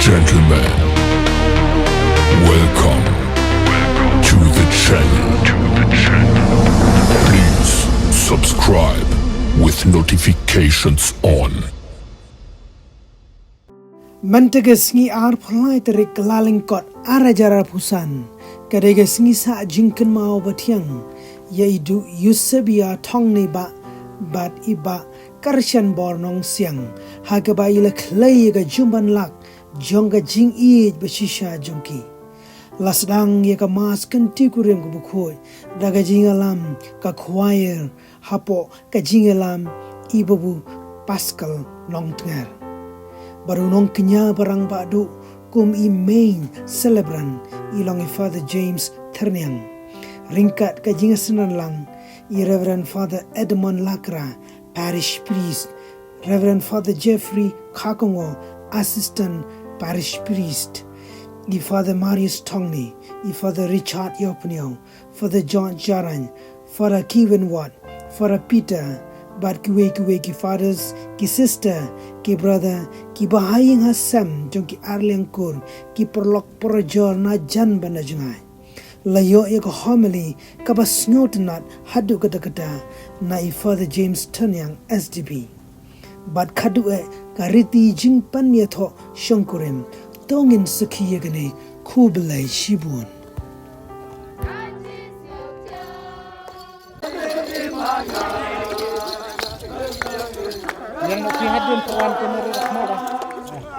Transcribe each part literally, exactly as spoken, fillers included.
Gentlemen, welcome to the channel. Please subscribe with notifications on. Mynta ka sngi arphew lai tarik Kyllalyngkot arhajar arphew san, ka dei ka sngi sah jingkynmaw bathiang ïa i Duh Eusebia Thongni Bah bad i Bah Kyrshanbor Nongsiang, ha kaba i la khlei ïa ka jingbanlak jong ka jingïeit bashisha jong ki. La sdang ïa ka Mass kynti kurim kaba khuid da ka jingïalam ka choir hapoh ka jingïalam i Babu Pascal Nongtnger. Bad u nongkñia ba rangbah duh kum i main celebrant i long i Father James Thyrniang. Ryngkat ka jingsynran lang i Reverend Father Edmund Lakra, Parish Priest, Reverend Father Jeffrey Khakongo, Assistant Parish Priest, i Father Marius Thongni, i Father Richard Ïawphniaw, Father George Jarain, Father Kevin Ward, Father Peter, bad kiwei kiwei ki fathers, ki sister, ki brother, ki bahaïing hasem jong ki arliang kur, ki paralok parajor na jan bad na jngai. La ïoh ïa ka homily kaba sngewtynnat haduh katta katta na i Father James Thyrniang S D B. Bad khatduh eh ka riti jingpynïathoh shongkurim. To ngin sakhi ïa kane. Khublei shibun. Yang nak pihak dia kawan kena ri rahmat dah.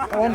Kawan.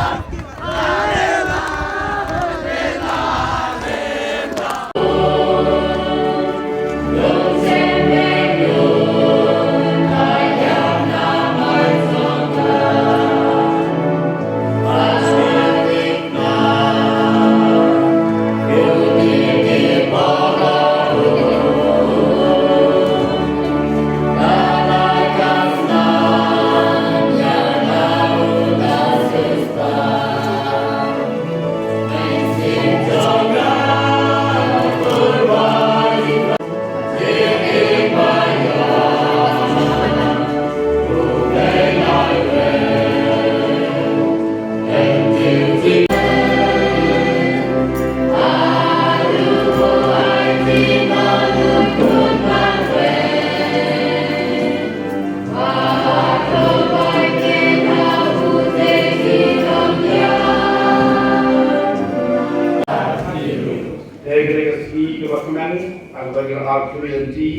Te kane ka sngi kaba kmen, ha kaba ngi la ap kyrpad ïa lynti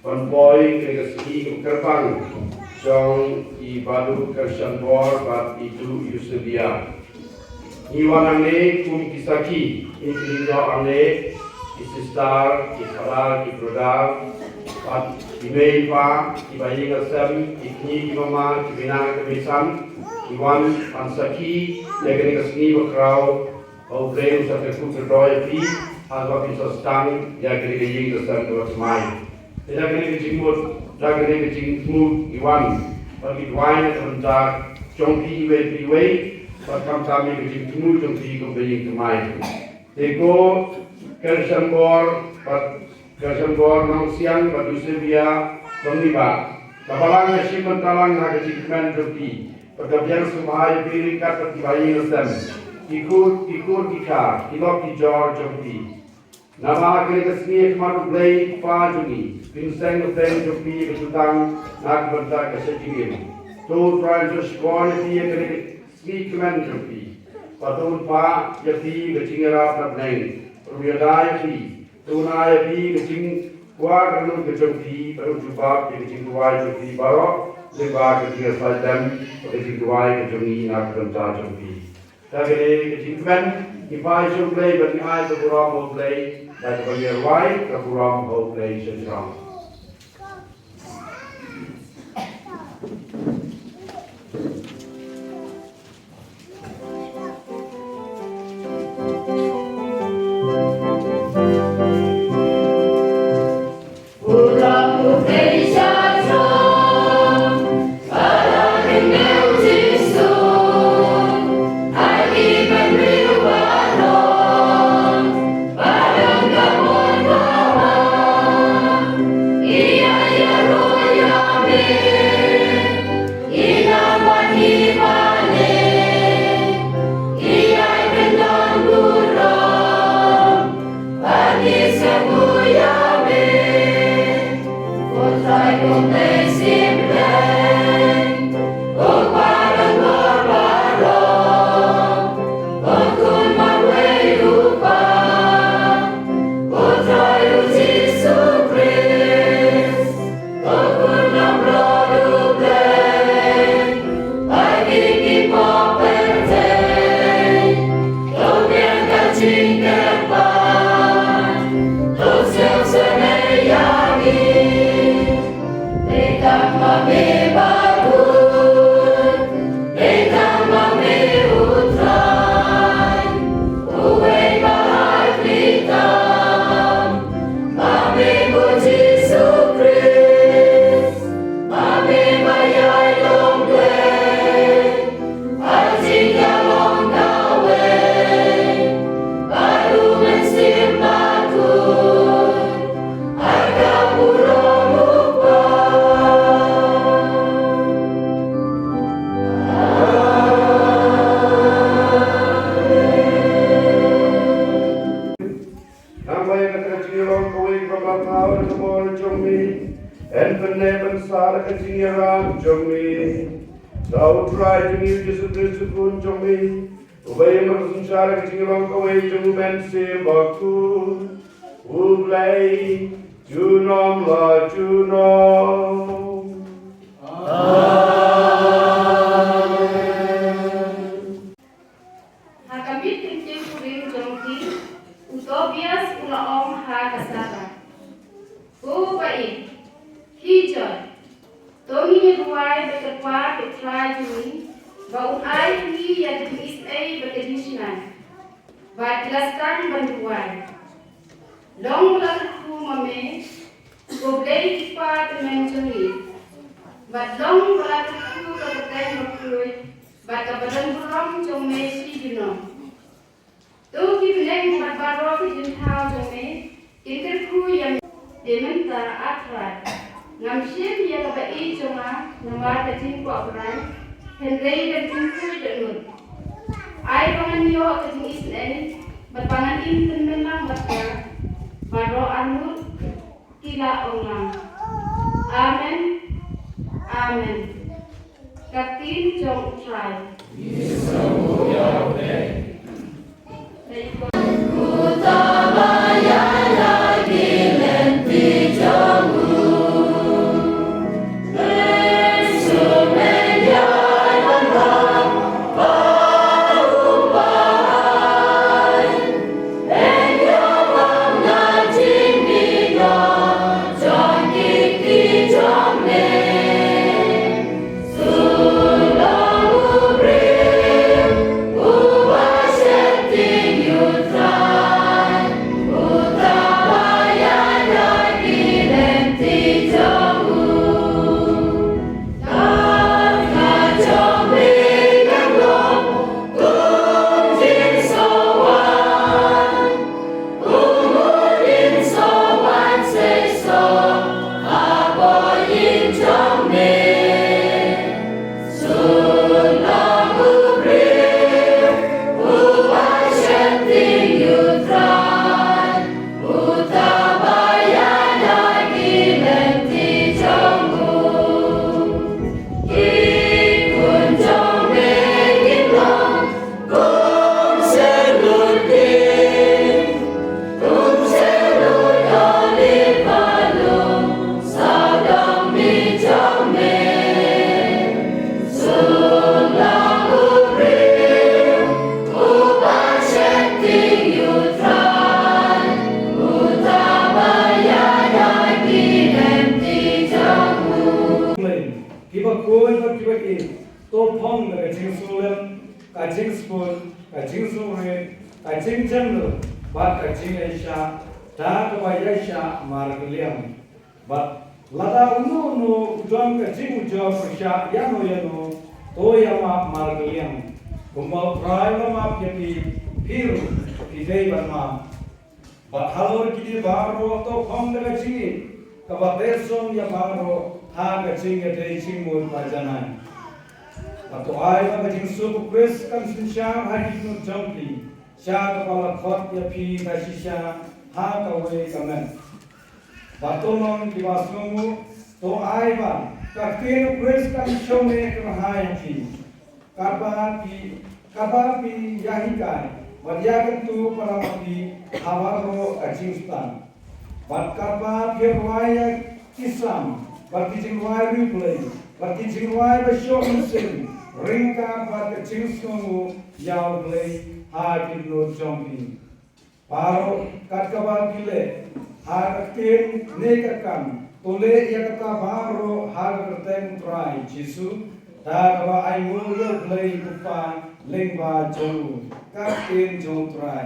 ban poi kane ka sngi kaba kyrpang jong i Bah Duh Kyrshanbor bad i Duh Eusebia. Ngi wan hangne kum ki sakhi, ngi kynnoh hangne, ki sister, ki father, ki brother, bad ki mei pa, ki bahaïing hasem, ki kñi, ki mama, ki bnai, ki beisan, ki wan ban sakhi ïa kane ka sngi bakhraw ba U Blei u sa kyrkhu kyrdoh ïa phi, ha kaba phin sa sdang ïa kane ka ïing ka sem kaba thymmai. Te da kane ka jingmut, da kane ka jingthmu ngi wan ban ngi duwai na ka bynta jong phi iwei pa iwei, bad khamtam ïa ka jingthmu jong phi kum ka ïing thymmai. Te ko Kyrshanbor bad Kyrshanbor Nongsiang bad Eusebia Thongni Bah, ka balang ka shim bynta lang ha ka jingkmen jong phi, bad ka biang sngewbha ïa phi ryngkat bad ki bahaïing hasem, ki kur, ki kur ki kha, ki lok ki jor jong phi. Namar ha kane ka sngi ha khmat U Blei Kpa jong ngi, phin seng bteng jong phi ïa ka jutang na ka bynta ka shakri. To U Trai un shkor ïa phi ha kane ka sngi kmen jong phi. Bad to un pah ïa phi ka jingïarap na bneng. Bad un ïada ïa phi. To un ai ïa phi ka jingkwah ka dohnud ka jong phi. Bad un jubab ïa ka jingduwai jong phi baroh lyngba ka jingïasaid lem bad ka jingduwai ka jong ngi na ka bynta jong phi. Da kane ka jingkmen, ngi phai sha U Blei bad ngi ai ka burom ha U Blei da kaba ngi rwai ka burom ha U Blei sha jrong. Trai jong ngi u Jisu Khrist u Khun jong me, uba ïamar synshar ha ka jingïalong kawei jong u Mynsiem Bakhuid, U Blei, junom la junom. Amen. Ha ka miet kyntiew kurim jong ki, u Tobias u la ong ha ka Sara, Ko ba ïeit, khie jot, to ngin ïa duwai bad ka kpa ka Trai jong ngi, ba un ai ha ngi ïa ka jingisynei bad ka jingshngaiñ. Bad ki la sdang ban duwai. Long ba la kyrkhu ma me, ko Blei ki kpa tymmen jong ngi. Bad long ba la kyrkhu ka kyrteng bakhuid, bad kaba don burom jong me shi junom. To ki bneng bad baroh ki jingthaw jong me kin kyrkhu ïa me. Te mynta, A Trai, ngam shim ïa kaba ïeit jong nga namar ka jingkwah brai, hynrei da ka jingkhuid dohnud. Ai ba ngan ïoh ka jingisynei bad ba ngan im tymmen lang bad ka. Baroh arngut ki la ong lang, Amen, Amen. Ka ktien jong U Trai. Kiba khuid bad kiba ïeit, to phong da ka jingsngewlem, ka jingsngewbha, ka jingsngewrit, ka jingjemnud bad ka jingïaishah da kaba ïaishah markylliang. Bad lada uno uno u don ka jingujor pyrshah ïano ïano, to ïamap markylliang. Kumba U Trai u la map ïa phi, phi ruh phi dei ban map. Bad halor kine baroh to phong da ka jingïeit kaba teh song ïa baroh ha ka jingïadei jingmut ba janai. Bad to ai ba ka jingsuk U Khrist kan synshar ha ki jingmut jong phi, sha kaba la khot ïa phi da shisha ha kawei ka met. Bad to long kiba sngewnguh, to ai ba ka ktien U Khrist kan shong ne kyrhai ha phi. Kaba phi, kaba phi ïahikai bad ïakyntu para ma phi ha baroh ka jingstad. Bad kaba phi rwai ïa ki Salm bad ki jingrwai riewblei bad ki jingrwai ba shoh mynsiem, ryngkat bad ka jingsngewnguh ïa U Blei ha ki dohnud jong phi. Baroh kat kaba phi leh ha ka ktien ne ka kam, to leh ïa kata baroh ha ka kyrteng U Trai Jisu, da kaba ainguh ïa U Blei U Kpa lyngba jong u. Ka ktien jong U Trai.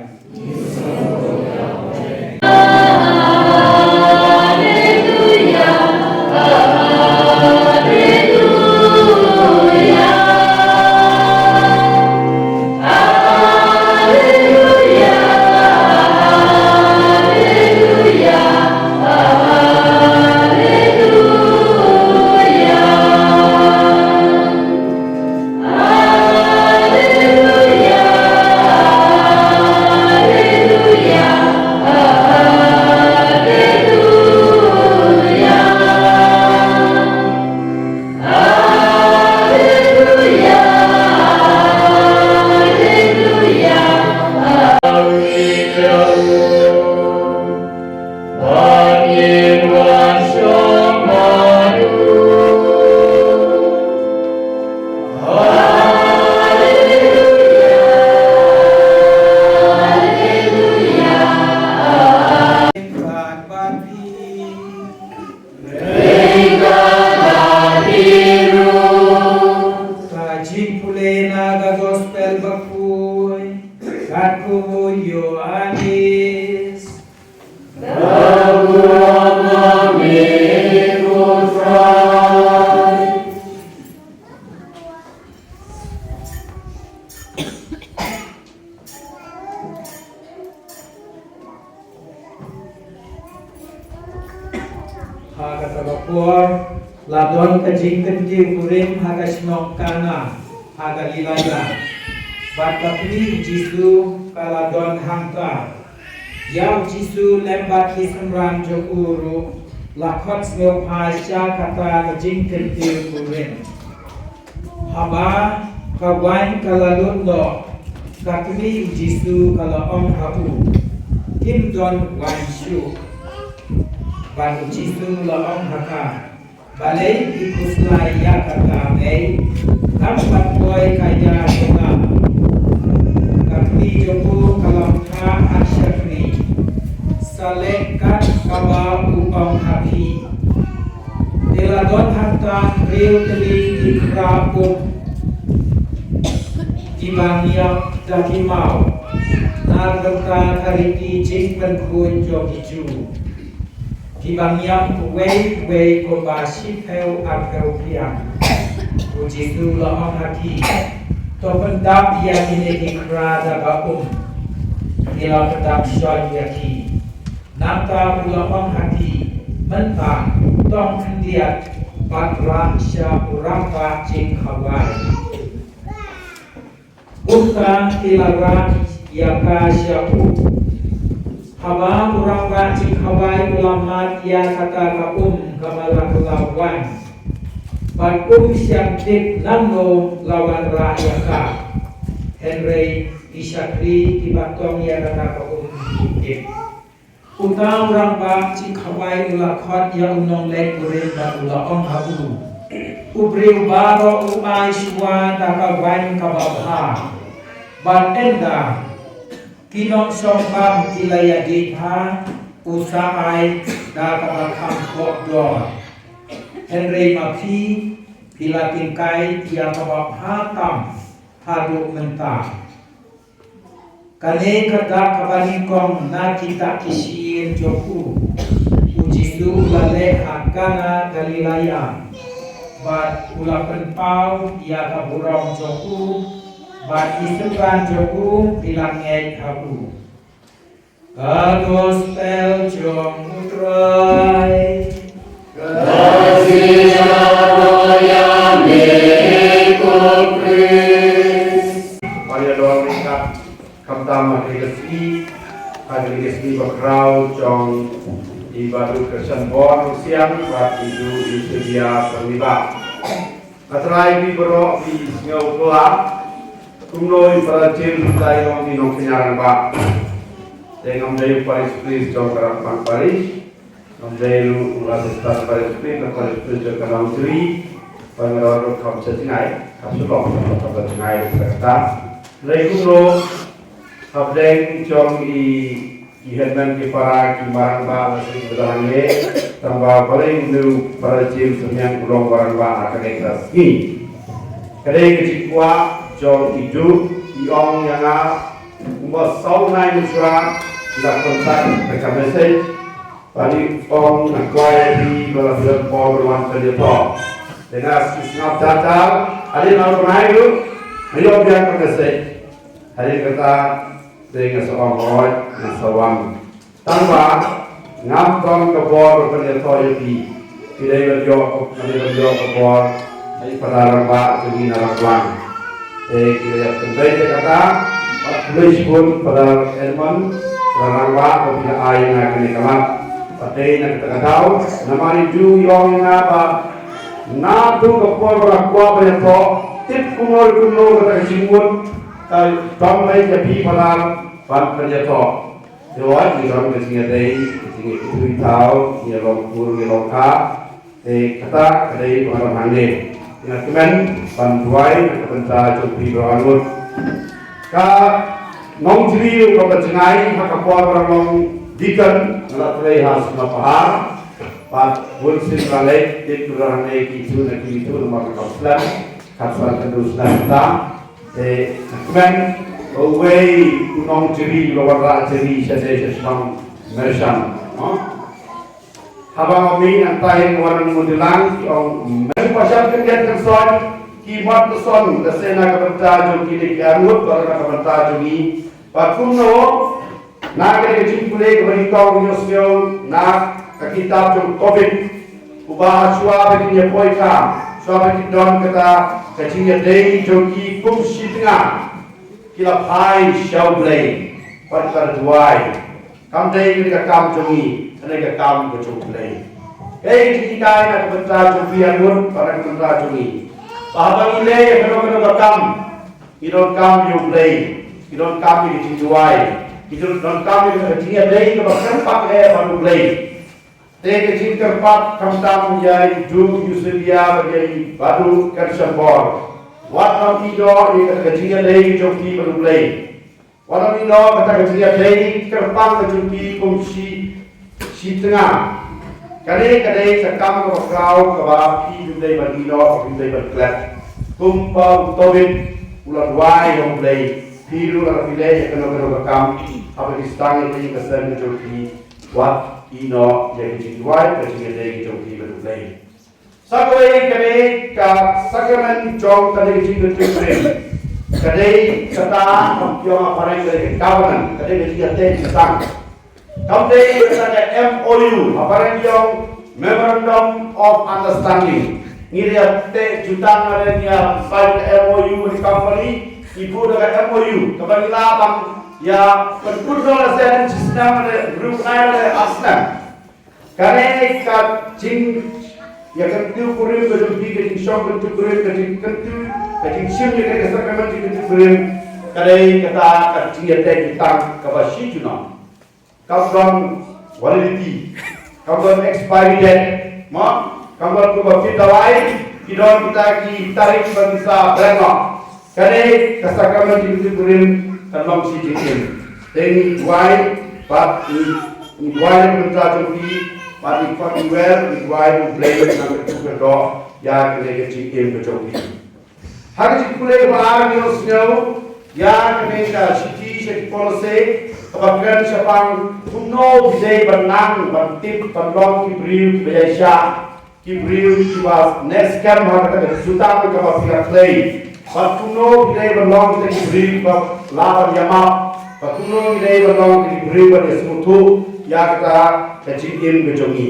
Na ka gospel bakui katkum u Ïoannis. Ha kata ka por, la don ka jingkyntiew kurim ha ka shnong Kana ha Galilaya. Bad ka kmie u Jisu ka la don hangta. Ïa u Jisu lem bad ki synran jong u ruh la khot sngewbha sha kata ka jingkyntiew kurim. Haba ka waiñ ka la lut noh, ka kmie u Jisu ka la ong ha u, "Kim don waiñ shuh." Bad u Jisu la ong ha ka, "Balei phi khuslai ïa kata, mei? Kam pat poi ka ïa jong nga." Ka kmie jong u ka la phah ha shakri, "Sa leh kat kaba u ong ha phi." Te la don hangta hynriew tylli ki khra um kiba ngiap da ki maw, na ka bynta ka riti jingpynkhuid jong ki Jiw, kiba ngiap uwei uwei kumba shiphew arphew phriang. U Jisu la ong ha ki, "To pyndap ïa kine ki khra da ka um." Ki la pyndap shon ïa ki. Nangta u la ong ha ki, "Mynta tong khyndiat bad rah sha u rangbah jingkhawai." Kumta ki la rah ïa ka sha u. Haba u rangbah jingkhawai u la mad ïa kata ka um kaba la kylla waiñ, bad um shym tip lano la wanrah ïa ka. Hynrei ki shakri kiba tong ïa kata ka um ki tip. Uta u rangbah jingkhawai u la khot ïa u nongleit kurim bad u la ong ha u, "U briew baroh u ai shuwa da ka waiñ kaba bha, bad ynda ki nongshongsam ki la ïa dih bha, u sa ai da kaba kham koh dor. Hynrei ma phi, phi la tyngkai ïa kaba bha tam haduh mynta." Kane ka dak kaba nyngkong na kita ki shin jong u. U Jisu u la leh ha Kana Galilaya, bad u la pynpaw ïa ka burom jong u, bad ki synran jong u ki la ngeit ha u. Ka gospel jong u Trai. Ka jingïaroh ïa me ko Khrist. Ba ïa don ryngkat khamtam ha kane ka sngi, ha kane ka sngi ba khraw jong i Bah Duk Kyrshan Borsiang bad i Duk Eusebia Sangniba. Nga trai phi baroh phi sngewbha kumno i para jil phi long i nongkynja rangbah. Te ngam dei u parish priest jong ka Rangbah Parish. Ngam dei ruh u assistant parish priest, ka parish priest jong ka Nongjri. Ba nga rah ruh kham sha jngai, kham sha long, kham sha jngai, kata. Hynrei kumno, hapdeng jong i, i hynmen ki para, ki rangbah, la sdang ba hangne, tang ba balei une u para jil Syrmiang u long u rangbah ha kane ka sngi. Ka dei ka jingkwah jong i Duk, i ong ïa nga, kumba saw nai mynshwa, la contact da ka message, ba i ong nga kwah ïa phi ba la phi don por ban wan pynïathoh. Te nga sngap jar jar, hadien nga la bnai ruh, nga ïoh biang ka message. Hadien kata, te nga sa ong hooid, nga sa wan. Tang ba ngam don ka bor ban pynïathoh ïa phi. Phi dei ban ïoh, phi dei ban ïoh ka bor. Ai Phadar Rangbah jong ngi na Rangblang. Te ki la ïa pynbeit ïa kata. Bad khublei shibun Phadar Edmund, Phadar Rangbah, ba phi la ai ïa nga kane ka lad. Bad dei na kata ka daw, namar i Duk i ong ïa nga ba naduh ka por ba nga kwah ban ïathoh, tip kumno kumno kata ka jingmut, ka don leit ïa phi Phadar ban pynïathoh. Te wat ngi don ka jingïadei, ka jingïathuh thaw, ngi long kur, ngi long ka, te kata ka dei ba nga don hangne. Nga kmen ban duwai na ka bynta jong phi baroh arngut. Ka Nongjri ruh kaba jngai ha ka por ba nga long deacon, nga la trei ha Sngap Pahar. Bad bun sien ba leit, dei tu rangne ki tu na ki tu namar ka slem, ka slem ka tu slem ta. Te kmen uwei u nongjri ba wanrah jri sha dei sha shnong Myrshang. Haba nga mih nangta hi nga wan nang Mundilang ki ong, me pa sham kyndiat kynsoit, ki mot kynsoit, da seh na ka bynta jong kine ki arngut bad na ka bynta jong ngi. Bad kumno na kane ka jingpule kaba nyngkong ngi ïohsngew na ka kitab jong Tobit, uba shuwa ba kin ïa poi ka, shuwa ba kin don kata ka jingïadei jong ki kum shi tnga, ki la phai sha U Blei bad ki la duwai. Kam dei kane ka kam jong ngi, kane ka kam ka jong U Blei. Kaei ka jinghikai na ka bynta jong phi arngut bad na ka bynta jong ngi, ba haba ngi leh ïa kano kano ka kam, ngi donkam ïa U Blei, ngi donkam ïa ka jingduwai, ngi donkam ïa ka jingïadei kaba kyrpang eh bad U Blei. Te ka jingkyrpad khamtam ïa i Duh Eusebius bad ïa i Bah Duh Kersenbor, wat nym ïehnoh ïa kata ka jingïadei jong phi bad U Blei. Wat nym ïehnoh kata ka jingïadei kyrpang ka jong phi kum shi, shi tnga. Kane ka dei ka kam kaba khraw kaba phi phim dei ban ïehnoh, phim dei ban klet. Kumba u Tobit u la duwai ïa U Blei, phi ruh lada phi leh ïa kano kano ka kam, haba phi sdang ïa ka ïing ka sem ka jong phi, wat ïehnoh ïa ka jingduwai, ka jingïadei ka jong phi bad U Blei. Sa kawei kane ka sakramen jong kane ka jingkyntu kurim, ka dei kata kam jong, ha phareng ka dei ka covenant, ka dei ka jingïateh jingtang. Kam dei kata ka M O U, ha phareng ka ong Memorandum of Understanding. Ngi ïateh jingtang, ngi ïa sign ka M O U bad ki company, ngi buh da ka M O U, kaba ngi lah ban ïa pynkut noh lashai shisnem, hynriew bnai lashai ar snem. Kane ka jing, ïa kyntu kurim ka jong phi, ka jingshong kyntu kurim, ka jingkyntu, ka jingshim ïa kane ka sakramen jingkyntu kurim, ka dei kata ka jingïateh jingtang kaba shi junom. Kam don validity, kam don expiry date, mo, kam don kumba phi dawai, ki don kita ki tarik ba ki sa bret noh. Kane ka sakramen jingkyntu kurim kan long shi jingim. Te ngi duwai bad ngi, ngi duwai na ka bynta jong phi, bad ngi khot ngi wer, ngi duwai U Blei un nang kyrkhu kyrdoh ïa kane ka jingim ka jong phi. Ha ka jingpule kaba ar ngi ïohsngew ïa kane ka shithi sha ki Kolose, kaba kren shaphang kumno phi dei ban nang ban tip ban long ki briew kiba ïaishah, ki briew kiba neh skhem ha kata ka jutang kaba phi la khlei. Bad kumno phi dei ban long kita ki briew kiba lah ban ïamap. Bad kumno phi dei ban long kita ki briew ban ïasngewthuh ïa kata ka jingim ka jong ngi.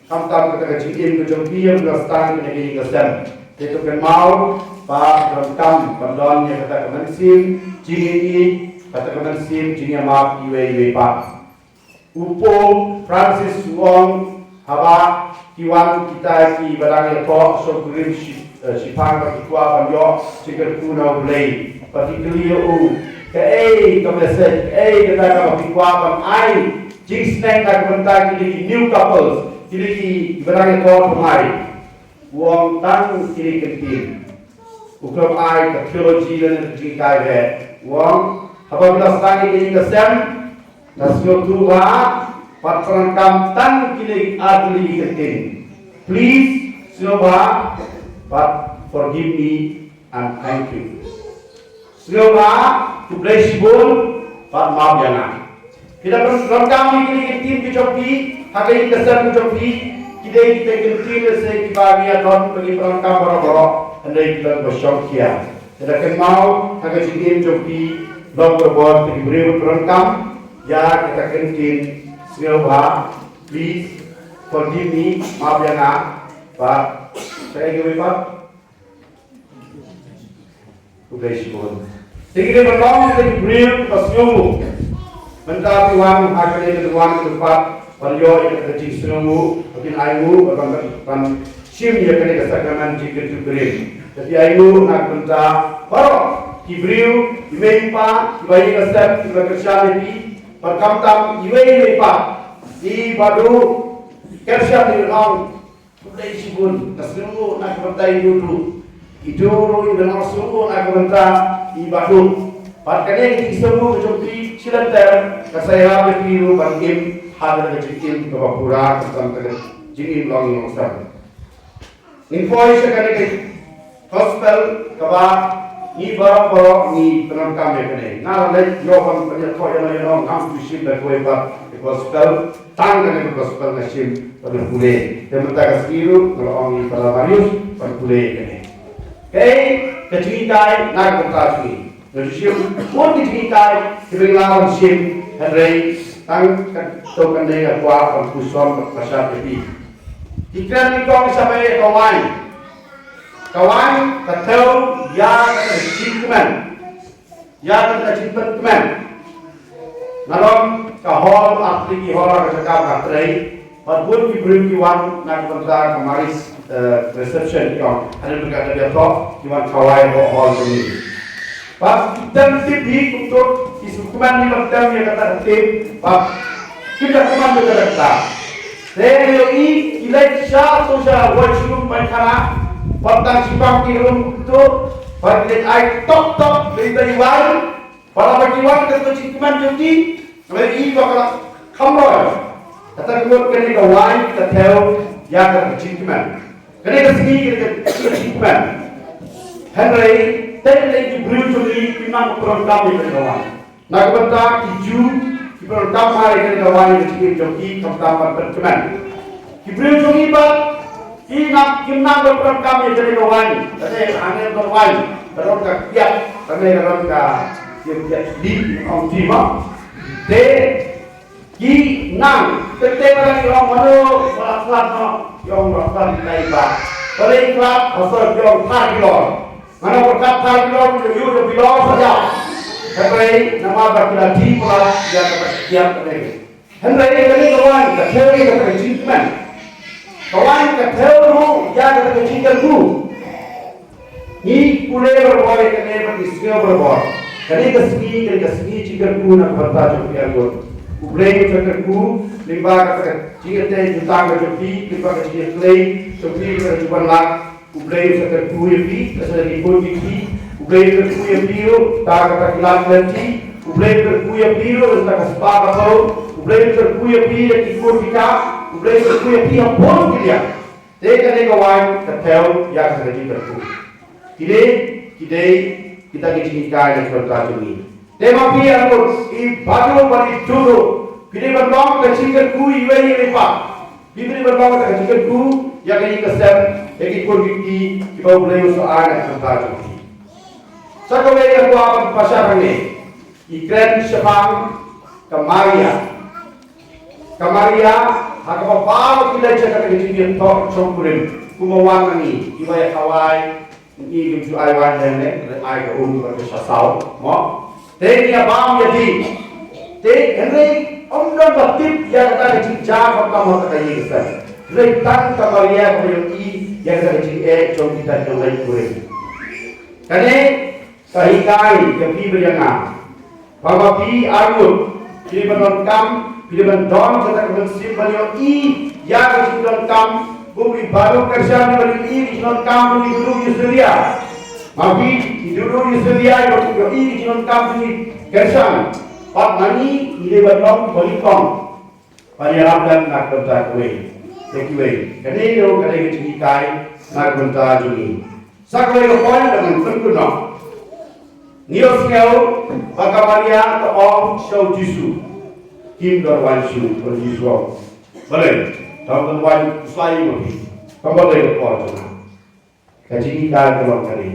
Khamtam kata ka jingim ka jong phi ïa u la sdang kane ka ïing ka sem. Te to kynmaw ba donkam ban don ïa kata ka mynsiem jingïeit, kata ka mynsiem jingïamap iwei iwei pat. U Pope Francis u ong, haba ki wan kita kiba dang ïathoh shongkurim shi-, eh, shiphang ba ki kwah ban ïoh jingkyrkhu na U Blei, ba ki kylli ïa u, kaei ka message, kaei kata kaba ki kwah ban ai jingsneng na ka bynta kine ki new couples, kine kiba dang ïathoh thymmai. U ong tang kine ki ktien. U khlem ai ka theology lane ka jinghikai bha. U ong, haba phi la sdang ïa ka ïing ka sem, to sngewthuh bha, bad pyndonkam tang kine ar tylli ki kyntien. Please, sngewbha, bad forgive me and thank you. Sngewbha, khublei shibun, bad map ïa nga. Phi da pyndonkam ïa kine ki ktien ki jong phi ha ka ïing ka sem ka jong phi, ki dei kita ki ktien lehse kiba ngi ïa don ba ngi pyndonkam baroh baroh, hynrei ki long ba shongkhia. Te da kynmaw ha ka jingim jong phi, long barabor kita ki briew ba pyndonkam ïa kita ki ktien, sngewbha, please, forgive me, map ïa nga, bad kaei kawei pat. Khublei shibun. Te ngi dei ban long kita ki briew kiba sngewnguh. Mynta phi wan ha kane ka wan ka pat ban ïoh ïa ka jingsngewnguh, ba phin ainguh ban, ban, ban shim ïa kane ka sakramen jingkyntu kurim. Te phi ainguh na ka bynta baroh ki briew, i mei i pa, kiba ïeit, kiba sem, kiba kyrshan ïa phi, bad khamtam iwei iwei pat, i Bah Duh Kersham, i ong, khublei shibun, nga sngewnguh na ka bynta i Duh Duh. I Duh ruh i ban ong sngewnguh na ka bynta i Bah Duh. Bad kane ka jingsngewnguh ka jong phi shi lynter ka sa ïarap ïa phi ruh ban im ha kata ka jingim kaba pura, kata ka jingim longïing longsem. Ngin poi sha kane ka gospel kaba Ngi baroh baroh ngi pyndonkam ïa kane. Nga la leit ïoh ban pynïathoh ïano ïano, ngam ju shim da kawei pat ka gospel, tang kane ka gospel nga shim ban pule. Te mynta ka sngi ruh nga la ong ïa i Father Marius ban pule ïa kane. Kaei ka jinghikai na ka bynta jong ngi? Nga ju shim bun ki jinghikai kiba ngi lah ban shim, hynrei tang katto katne nga kwah ban puson bad pynshai ïa phi. Ki kren nyngkong shaphang ka waiñ. Ka waiñ ka thew ïa ka jingkmen, ïa ka jingpynkmen. Nga don ka hall, ar tylli ki hall ha ka jaka ba nga trei. Bad bun ki briew ki wan na ka bynta ka marriage, eh, reception, ki ong, hadien ba ka dep ïathoh, ki wan khawai hapoh hall jong ngi. Bad ki tem tip hi kumto, ki sngewkmen hi ban tem ïa kata ka tem, bad kim da kmen ïa kata ka tem. Te ïohi ki leit sha, to sha washroom, paikhana, bad tang shipang ki room kumto, bad ki leit ai tok tok, leit ai wai, Para ba ki wan ka jingkmen jong ki, nga ïohi ba ka la kham roi. Kata ka mut kane ka waiñ ka thew ïa ka jingkmen. Kane ka sngi kane ka jingkmen. Hynrei teng teng ki briew jong ngi kim nang pyndonkam ïa kane ka waiñ. Na ka bynta ki Jiw ki pyndonkam ïa kane ka waiñ ïa ka jingim jong ki, khamtam ban pynkmen. Ki briew jong ngi pat ki nang, kim nang ban pyndonkam ïa kane ka waiñ. Kane hangne ka waiñ ka don ka kiad, kane ka don ka kiad, kiad li, ong ki ma. Te ki nang, te te ba ki ong mano ba la khlad, no, ki ong ba la khlad, ki tai ba. Balei khlad? Ba soi ki ong thar ki lor. Mano ba khlad, thar ki lor, ki ong ïa ki lor saja. Hynrei namar ba ki la dih palat ïa kata ka kiad kane. Hynrei kane ka waiñ ka thew ïa kata ka jingkmen. Ka waiñ ka thew ruh ïa kata ka jingkyrkhu. Ngi pule barabor ïa kane bad ngi sngew barabor. Kane ka sngi, kane ka sngi jingkyrkhu na ka bynta jong phi arngut. U Blei un sa kyrkhu lyngba kata ka jingïatei jutang ka jong phi, lyngba ka jingïaklei jong phi, lyngba ka jingwan lad. U Blei un sa kyrkhu ïa phi, da sa da ki khun ki kti. U Blei un kyrkhu ïa phi ruh da kata ki lad ki lynti. U Blei un kyrkhu ïa phi ruh da ka spah ka sor. U Blei un kyrkhu ïa phi da ki khun ki kha. U Blei un kyrkhu ïa phi ha bun ki liang. Te kane ka waiñ ka thew ïa ka jingkyrkhu. Kine ki dei kita ki jinghikai na ka bynta jong ngi. Te ma phi arngut, i Badu bad i Dudu, phi dei ban long ka jingkyrkhu iwei ïa iwei pat. Phi dei ban long ka jingkyrkhu ïa ka ïing ka sem, ïa ki khun ki kti kiba U Blei u sa ai na ka bynta jong phi. Sa kawei nga kwah ban pynshai hangne. I kren shaphang ka Maria. Ka Maria, ha kaba paw ki leit sha kata ka jingïathoh shongkurim, kumba wan na ngi, kiba ïa khawai, ngi kim ju ai waiñ hangne, ai ka um bad ka shasaw, mo. Te ngi ïa bam ïa dih. Te hynrei ym don ba tip ïa kata ka jingjia khamtam ha kata ka ïing ka sem. Hynrei tang ka Maria kaba ïohi ïa kata ka jingeh jong kita ki nongleit kurim. Kane ka hikai ïa phi bad ïa nga. Ba ma phi arngut, phi dei ban donkam, phi dei ban don kata ka mynsiem ban ïohi ïa ka jingdonkam, kum i Badu Kyrshan, ban ïohi ïa ka jingdonkam jong i Dudu Eusebia. Ma phi i Dudu Eusebia, ïohi ïa ka jingdonkam jong i Kyrshan. Bad ma ngi, ngi dei ban long kiba nyngkong ban ïarap lem na ka bynta kiwei ïa kiwei. Kane ruh ka dei ka jinghikai na ka bynta jong ngi. Sa kawei ka point ba ngan pynkynnoh. Ngi ïohsngew ba ka Maria ka ong sha u Jisu, kim don waiñ shuh. Ba u Jisu u ong, balei, tang don waiñ u Slai ma phi? Tang balei ka por jong nga? Ka jinghikai ka long kane.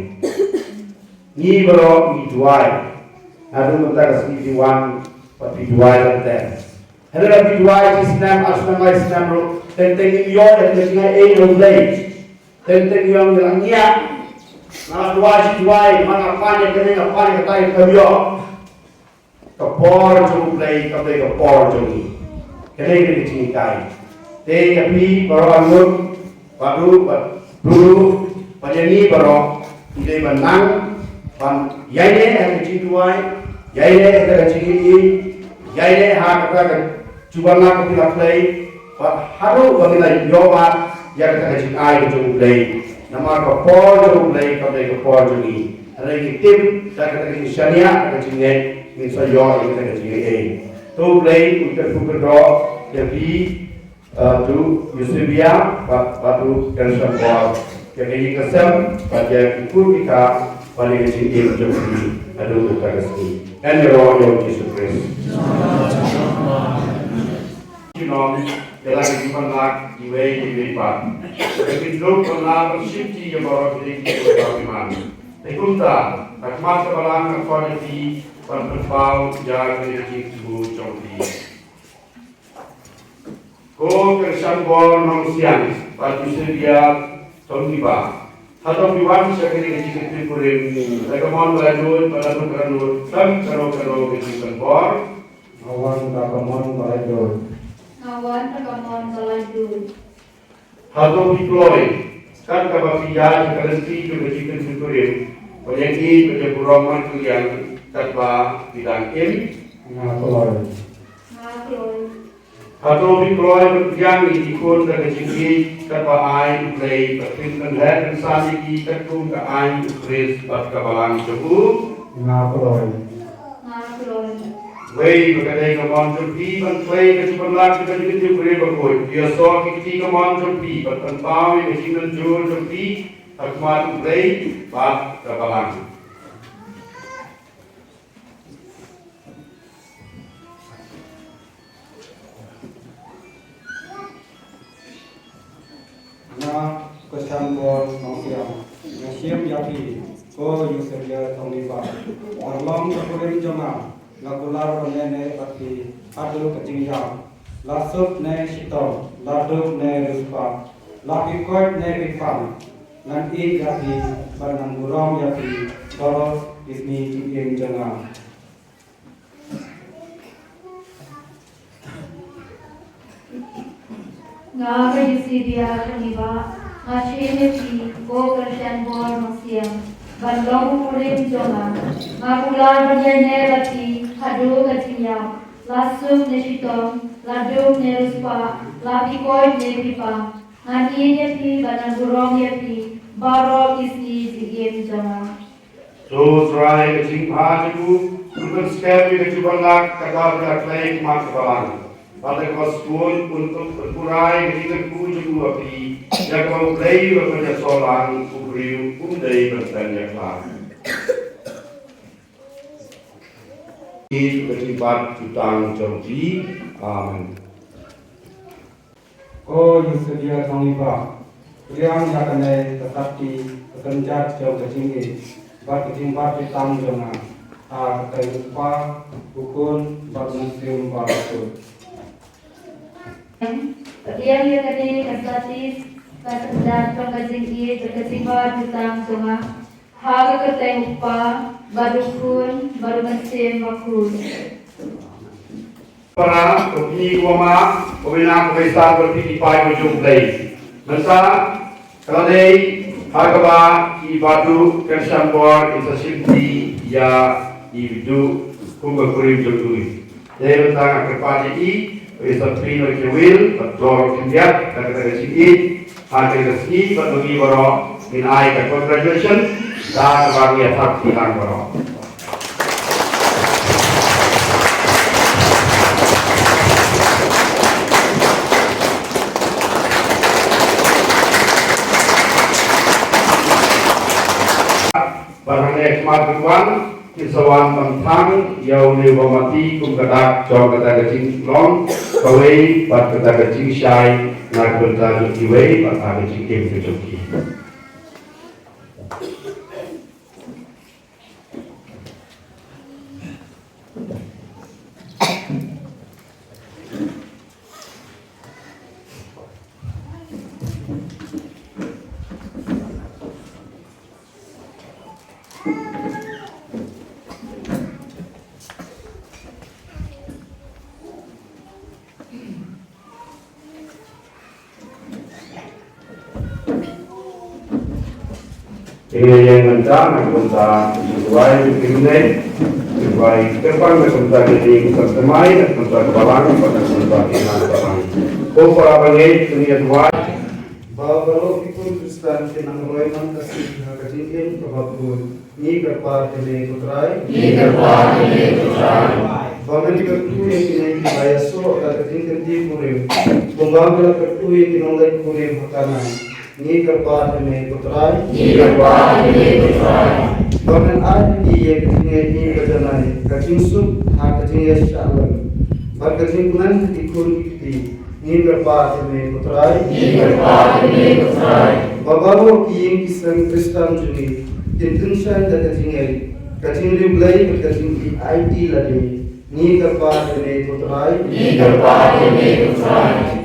Ngi baroh ngi duwai. Naduh mynta ka sngi phi wan bad phi duwai lynter. Hynrei lada phi duwai shi snem, ar snem, lai snem ruh, teng teng ngim ïoh ïa ka jingaiei na U Blei. Teng teng ïoh ngi la ngiah. Nga la duwai shi duwai, nga la pan ïa kane, nga pan ïa katai, kam ïoh. Ka por jong U Blei kam dei ka por jong ngi. Kane ka dei ka jinghikai. Te ïa phi baroh arngut, Badu, Badu, bad ïa ngi baroh, ngi dei ban nang ban ïaineh ha ka jingduwai, ïaineh ha ka jingïeit, ïaineh ha kata ka jubab na ka phi la khlei, bad haduh ba ngin ïoh ïa kata ka jingai jong U Blei. Namar ka por jong U Blei kam dei ka por jong ngi. Hynrei ngi tip da kata ka jingshaniah, da ka jingngeit, ngin sa ïoh ïa kata ka jingaiei. To U Blei un kyrkhu kyrdoh ïa phi, eh, Dudu Eusebia, bad, bad Dudu Kyrshan Bor, ïa ka ïing ka sem, bad ïa ki khun ki kha, Ban ïa ka jingim jong phi haduh kata ka sngi. Ngan ïaroh ïa u Jisu Khrist. Junom, ïa la ka jingpynlong iwei ïa iwei pat. Ka jingduk pynlong ban shim ïa baroh ki dei ki dei ki man. Te kumta, ha khmat ka balang nga khot ïa phi ban pynpaw ïa ka jingthmu jong phi. Ko Kyrshan Bor Nongsiang, bad Eusebia Tongniba. Hato phi wan sha kane ka jingïakhun kurim da ka mon ba laitluid, bad da ka mon ba laitluid, tang kano kano ka jingpynbor? Nga wan da ka mon ba laitluid. Nga wan da ka mon ba laitluid. Hato phi kloi kat kaba phi ïaid ha ka lynti jong ka jingïakhun kurim, ban ïa ïeit bad ïa burom markylliang katba phi dang im? Nga kloi. Nga kloi. Hato phi kloi ban pdiang ïa ki khun da ka jingïeit katba ai U Blei, bad phin pynheh pynsan ïa ki katkum ka aiñ U Khrist bad ka balang jong u? Nga kloi. Nga kloi. Wei ba ka dei ka mon jong phi ban trei ka jingpynlong jong ka jingïakhun kurim bakhuid. Ïasoh ki kti ka mon jong phi ban pynpaw ïa ka jingmynjur jong phi ha khmat U Blei bad ka balang. Nga, Kyrshan Bor Nongsiang, nga shim ïa phi, ko Eusebia Tongniba, ban long ka kurim jong nga, nga kular ban ïaineh bad phi haduh ka jingïap, la suk ne shitom, la duk ne riewspah, la phi koit ne phi pang, ngan ïeit ïa phi bad ngan burom ïa phi baroh ki sngi jingim jong nga. Nga ka Eusebia Tongniba, nga shim ïa phi, ko Kyrshan Bor Nongsiang, ban long u kurim jong nga. Nga kular ban ïaineh bad phi haduh ka jingïap, la suk ne shitom, la duk ne riewspah, la phi koit ne phi pang, ngan ïeit ïa phi bad ngan burom ïa phi baroh ki sngi jingim jong nga. To Trai ka jingbha jong u, u pynskhem ïa ka jingpynlong kata ka la khlei ha khmat ka balang. Bad da kaba sngewbha un pynpura ïa ka jingkyrkhu jong u ha phi, ïa kaba U Blei u la pynïasoh lang u briew um dei ban pynïap lang. Ïa ka jingbat jutang jong phi. Amen. Ko Eusebia Tongniba, pdiang ïa kane ka sakti, ka kynjat jong ka jingïeit bad ka jingbat jutang jong nga, ha ka kyrteng U Kpa, U Khun, bad U Mynsiem Bakhuid. Pdiang ïa kane ka sakti, ka kynjat jong ka jingïeit bad ka jingbat jutang jong nga, ha ka kyrteng U Kpa, bad U Khun, bad U Mynsiem Bakhuid. Para, ko kñi ko mama, ko bnai ko baisan, ko phi ki paid ko jong U Blei. Mynta ka la dei ha kaba i Bah Duh Kyrshan Bor in sa shimti ïa i Bah Duh kum ka kurim jong u. Te mynta nga kyrpad ïa i, ba i sa plie ïa ki will, bad jlur khyndiat, da kata ka jingïeit, ha kane ka sngi, bad ma ngi baroh, ngin ai ka congratulation, da kaba ngi ïa thap kti lang baroh. Bad hangne ha khmat ka kwah, kin sa wan ban thang ïa une u bamati kum ka dak jong kata ka jinglong kawei bad kata ka jingshai na ka bynta jong kiwei bad ha ka jingim ka jong ki. Ïa ïa mynta na kumta duwai, ïa duwai kyrpang na kumta ki ding sa thymmai, na kumta ka balang, na kumta ki nang balang. Ko para bangeit, kynja duwai. Ba baroh ki khun Khristan kin nang roi man ka sngi ha ka jingim kaba khuid. Ngi kyrpad ïa me ko Trai. Ngi kyrpad ïa me ko Trai. Ba men kyrkhu ïa kine kiba ïasoh da ka jingkyntiew kurim, kumba me la kyrkhu ïa ki nongleit kurim ha Kanan. Ngi kyrpad ïa me ko Trai. Ngi kyrpad ïa me ko Trai. Ba men ai ïa ngi ïa ka jingïaid ka janai, ka jingsuk ha ka jingïasyllok, bad ka jingkmen ha ki khun ki kti. Ngi kyrpad ïa me ko Trai. Ngi kyrpad ïa me ko Trai. Ba baroh ki ïing ki sem Khristan jong ngi kin tyngshaiñ da ka jingïaid, ka jingriewblei bad ka jingïaid lade. Ngi kyrpad ïa me ko Trai. Ngi kyrpad ïa me ko Trai.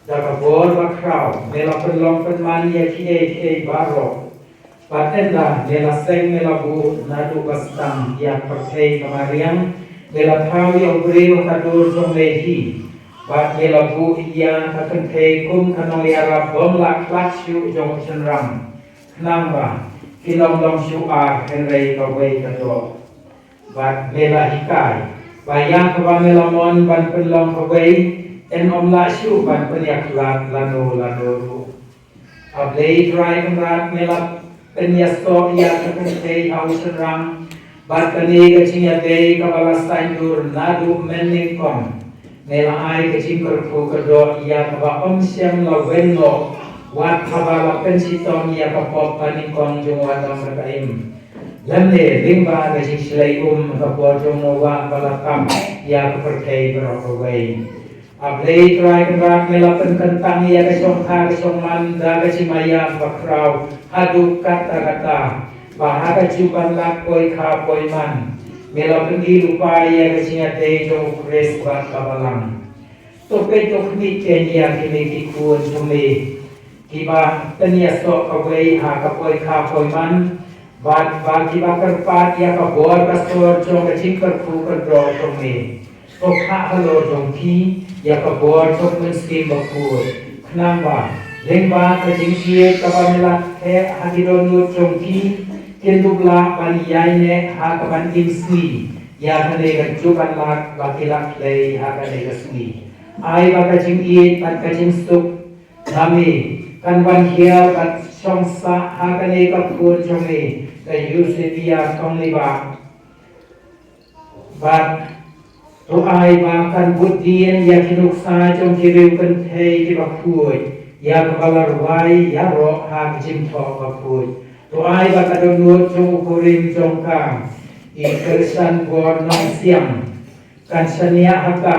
Da ka bor bakhraw me la pynlong pynman ïa kiei kiei baroh. Bad ynda me la seng me la buh naduh ba sdang ïa ka pyrthei ka mariang, me la thaw ïa u briew ha ka dur jong me hi. Bad me la buh ïa ka kynthei kum ka nongïarap bym lah khlad shuh jong u shynrang. Khnang ba kin ym long shuh ar hynrei kawei ka doh. Bad me la hikai ba ïa kaba me la mon ban pynlong kawei, yn ym lah shuh ban pynïakhlad lano lano ruh. A Blei Trai Kynrad, me la pynïasoh ïa ka kynthei ha u shynrang, bad kane ka jingïadei kaba la saiñdur naduh mynnyngkong. Me la ai ka jingkyrkhu kyrdoh ïa kaba ym shym la wen noh, wat haba la pynshitom ïa ka pop ba nyngkong jong u Adam bad ka Im. Lymne lyngba ka jingshlei um ha ka por jong Noah ba la tap ïa ka pyrthei baroh kawei. A Blei Trai Kynrad, me la pynkyntang ïa ka shongkha ka shongman da ka jingmaïa bakhraw haduh katta katta, ba ha kajuh ban lak poikha poiman me la pyni lypa ïa ka jingïadei jong u Khrist bad ka balang. To peit to khmih kein ïa kine ki khun jong me kiba pynïasoh kawei ha ka poikha poiman, bad ba kiba kyrpad ïa ka bor ka sor jong ka jingkyrkhu kyrdoh jong me. To khah halor jong ki ïa ka bor jong u Mynsiem Bakhuid, khnang ba lyngba ka jingïeit kaba me la theh ha ki dohnud jong ki, Kin dup lah ban ïaineh ha kaban im sngi ïa kane ka jubab lad ba ki la khlei ha kane ka sngi. Ai ba ka jingïeit bad ka jingsuk na me kan wan hiar bad shong sah ha kane ka khun jong me, ka Eusebia Tonglibah. Bad to ai ba kan bud dien ïa ki nuksa jong ki riew kynthei kiba khuid ïa kaba la rwai ïaroh ha ki jingthoh bakhuid. To ai ba ka dohnud jong u kurim jong ka, i Kyrshan Bor Nongsiang, kan shaniah ha ka,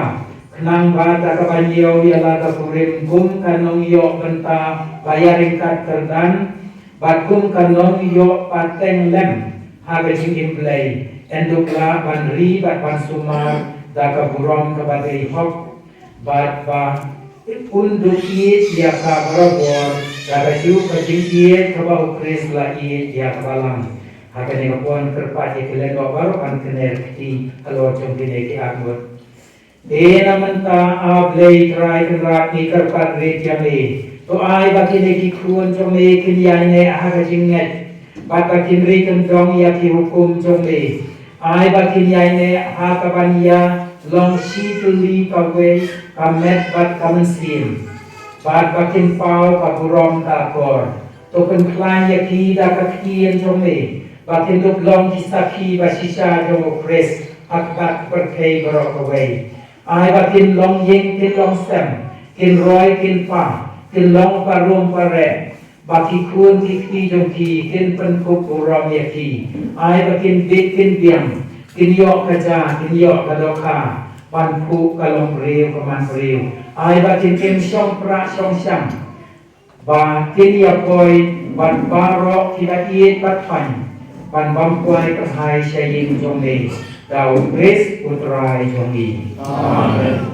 khnang ba da kaba ñiew ïa la ka kurim kum ka nongïoh bynta ba ïaryngkat kyrdan, bad kum ka nongïoh pateng lem ha ka jingim Blei, yn dup lah ban ri bad ban sumar da ka burom kaba dei hok, bad ba un duh ïeit ïa ka barabor da kajuh ka jingïeit kaba U Khrist la ïeit ïa ka balang. Ha kane ka por kyrpad ïa ki lyngdoh baroh ban kner kti halor jong kine ki akmut. Te na mynta, A Blei Trai Kynrad, ngi kyrpad rit ïa me. To ai ba kine ki khun jong me kin ïaineh ha ka jingngeit, bad ba kin ri kyndong ïa ki hukum jong me. Ai ba kin ïaineh ha kaban ïa long shi tylli kawei ka met bad ka mynsiem, bad ba kin paw ka burom ka akor. To pynkhlaiñ ïa ki da ka ktien jong me, ba kin dup long ki sakhi ba shisha jong U Khrist ha kaba pyrthei baroh kawei. Ai ba kin long ïing kin long sem, kin roi kin pang, kin long parum pareh, ba ki khun ki kti jong ki kin pynkup burom ïa ki. Ai ba kin bit kin biang, kin ïoh ka ja, kin ïoh ka dohkha, ban phuh ka longbriew ka manbriew. Ai ba kin im shong prah shong sham, ba kin ïa poi bad baroh kiba ïeit bad paiñ, ban bam kwai kyrhai sha ïing jong me, da U Khrist U Trai jong ngi. Amen.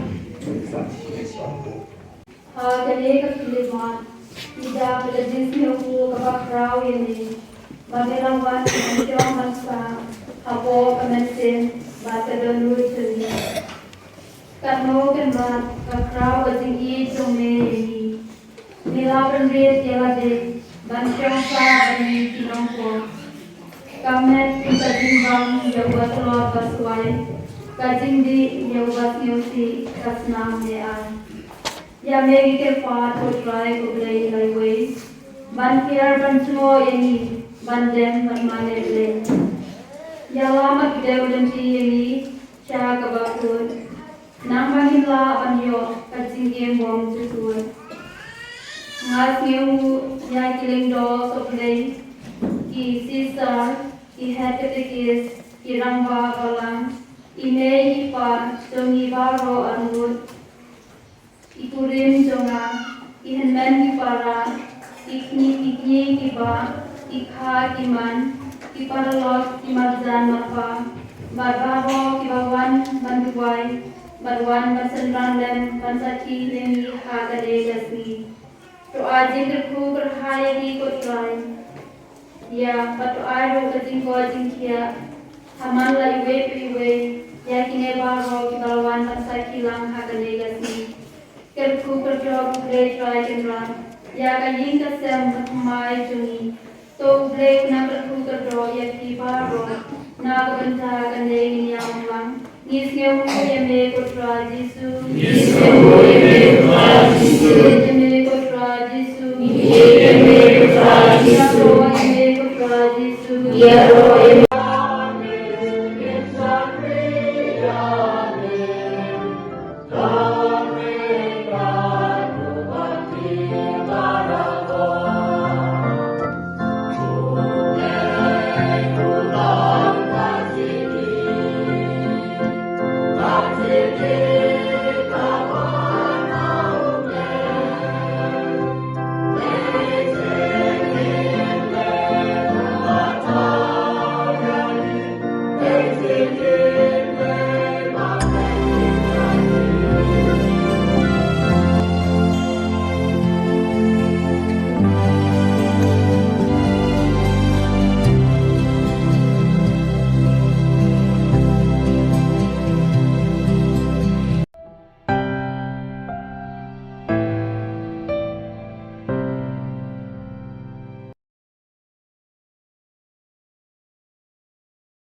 Ha kane ka khyllipmat, ngi da pynlong ka jingsngewthuh kaba khraw ïa me, ba me la wan ban shong ban sah hapoh ka mynsiem bad ka dohnud jong ngi. Katno kynmaw ka khraw ka jingïeit jong me ïa ngi. Me la pynrit ïa lade ban shong sah bad ngi ki nongpop. Ka met kum ka jingbam ïa uba tlot ba swai, ka jingdih ïa uba sngewsih ka snam me ai. Ïa me ngi kyrpad ko Trai ko Blei laiwei, ban pher ban jngoh ïa ngi ban dem bad mane Blei. Ïalam bad kdew lynti ïa ngi sha kaba kut, nang ba ngin lah ban ïoh ka jingim bymjukut. Nga sngewnguh ïa ki lyngdoh sohblei, ki sister, ki head katekist, ki rangbah balang, i mei i pa jong ngi baroh arngut, i kurim jong nga, ki hynmen ki para, ki kñi ki kñi ki bah, ki kha ki man, ki paralok ki marjan marpa, bad baroh kiba wan ban duwai bad wan ban synran lem ban sakhi ïa ngi ha kane ka sngi. To ai jingkyrkhu kyrhai ïa ngi ko Trai. Ïa, bad to ai ruh ka jingkoit jingkhiah ha man la iwei pa iwei ïa kine baroh kiba la wan ban sakhi lang ha kane ka sngi. Kyrkhu kyrdoh ko Blei Trai Kynrad ïa ka ïing ka sem ka thymmai jong ngi. To U Blei un nang kyrkhu kyrdoh ïa phi baroh. Na ka bynta kane ngin ïa ong lang, ngi sngewnguh ïa me ko Trai Jisu. Ngi sngewnguh ïa me ko Trai